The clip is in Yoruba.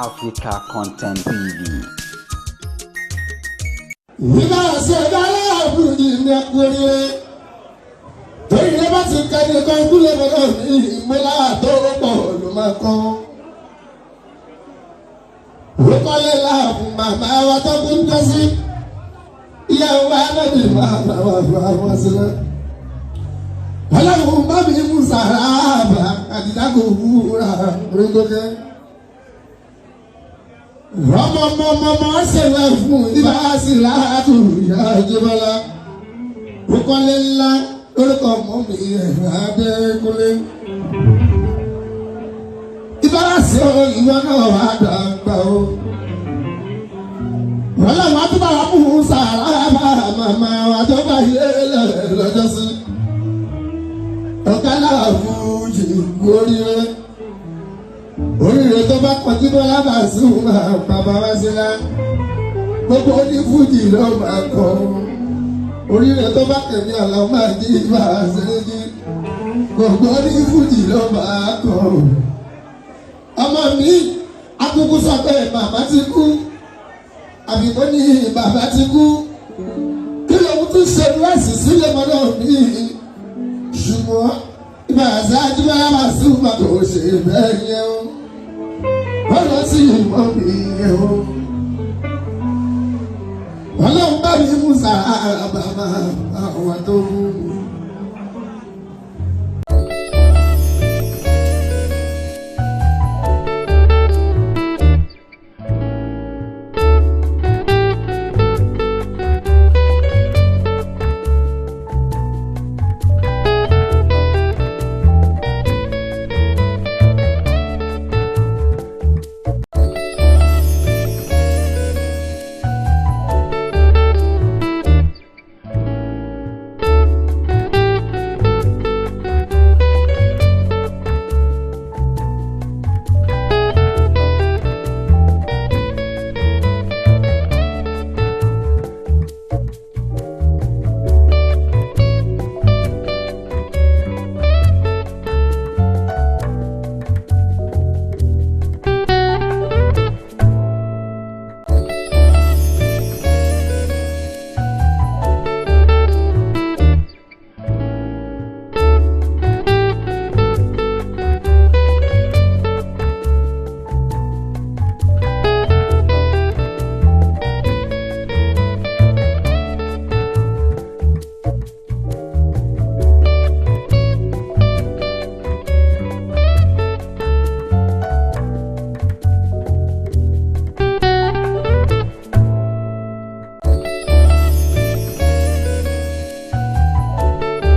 Africa Content TV. Ìbá ṣe aláàbù ní ẹkùnrin torí ilé bá ti ka ní kan kúlẹ̀ mọ́tò ní ìmúlá tó pọ̀ ló máa kọ́. Òkọ́lé láàbù màmá wa tó kún tó sí. Ìyàwó wa lọ́dì màmá wa fún àwọn sílẹ̀. Ọlọ́run bá mi mú sàràbà àdìdágò wúrà rígókè. Rọmọmọmọmọ ṣẹlẹ̀ fún ibà sí láàtú ìyá ìjọba. Òkọ́lé ńlá lórúkọ mọ́ mi ẹ̀rọ Adékúnlé. Ibà sí o ìwọ náà wà dàgbà o. Ọlọ́run àtúbà mú sàràbà màmá wa tó bá yé lọ́jọ́ sí. Ọ̀gá làbújì oríire oríire tó bá kọjú bọ́lá bá sùn máa bàbá wá sí lá gbogbo onífújì ló máa kọ oríire tó bá kẹ̀mí àlọ́ máa jí bá a ṣe é jí gbogbo onífújì ló máa kọ. Ọmọ mi akúkú sọ pé màmá ti kú àbí kò ní bàbá ti kú kí lóun tún ṣe rẹ́sì sílẹ̀ mọ́nà mi ṣùgbọ́n ìbá àṣáájú bá wà súnmọ́ kò ṣe bẹ́ẹ̀ yẹn o wọ́n lọ sí ìmọ̀ mi yẹn o. Ọlọ́run bá mi mú sàrà bàbá àwọn tó mú mi.